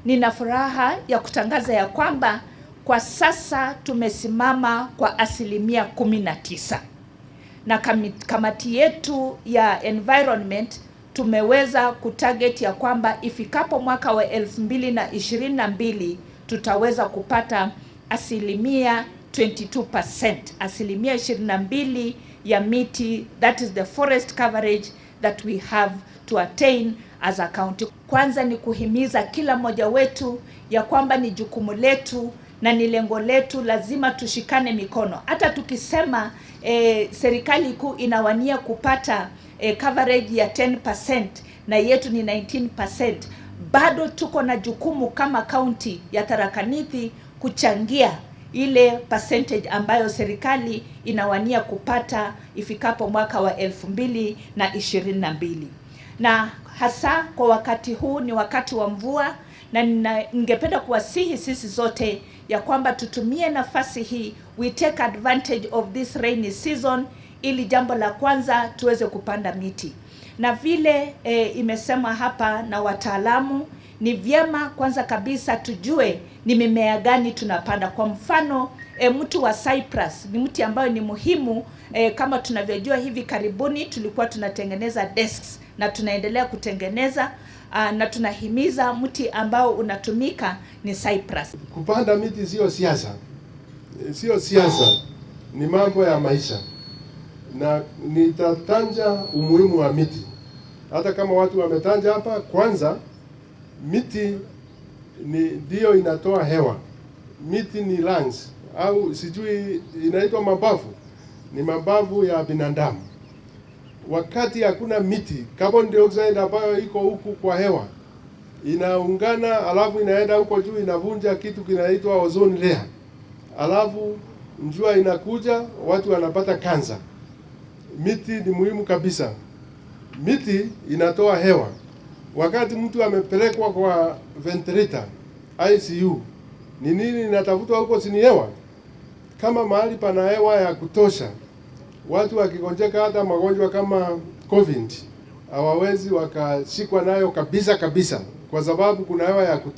Nina furaha ya kutangaza ya kwamba kwa sasa tumesimama kwa 19% na kamati yetu ya environment tumeweza kutarget ya kwamba ifikapo mwaka wa 2022 tutaweza kupata 22%, 22% ya miti, that is the forest coverage that we have to attain as a county. Kwanza ni kuhimiza kila mmoja wetu ya kwamba ni jukumu letu na ni lengo letu, lazima tushikane mikono. Hata tukisema serikali kuu inawania kupata coverage ya 10% na yetu ni 19%, bado tuko na jukumu kama kaunti ya Tharaka Nithi kuchangia ile percentage ambayo serikali inawania kupata ifikapo mwaka wa 2022. Na hasa kwa wakati huu ni wakati wa mvua, na ningependa kuwasihi sisi zote ya kwamba tutumie nafasi hii, we take advantage of this rainy season, ili jambo la kwanza tuweze kupanda miti. Na vile imesema hapa na wataalamu, ni vyema kwanza kabisa tujue ni mimea gani tunapanda. Kwa mfano mti wa cypress ni mti ambayo ni muhimu. Kama tunavyojua, hivi karibuni tulikuwa tunatengeneza desks na tunaendelea kutengeneza na tunahimiza mti ambao unatumika ni cypress. Kupanda miti sio siasa, sio siasa, ni mambo ya maisha, na nitataja umuhimu wa miti. Hata kama watu wametaja hapa, kwanza miti ni ndio inatoa hewa. Miti ni lungs au sijui inaitwa mabavu, ni mabavu ya binadamu. Wakati hakuna miti, carbon dioxide ambayo iko huku kwa hewa inaungana, alafu inaenda huko juu, inavunja kitu kinaitwa ozone layer, alafu jua inakuja, watu wanapata kansa. Miti ni muhimu kabisa. Miti inatoa hewa. Wakati mtu amepelekwa kwa ventilator ICU, ni nini inatafutwa huko? Si ni hewa? Kama mahali pana hewa ya kutosha, watu wakigonjeka hata magonjwa kama COVID hawawezi wakashikwa nayo kabisa kabisa, kwa sababu kuna hewa ya kutosha.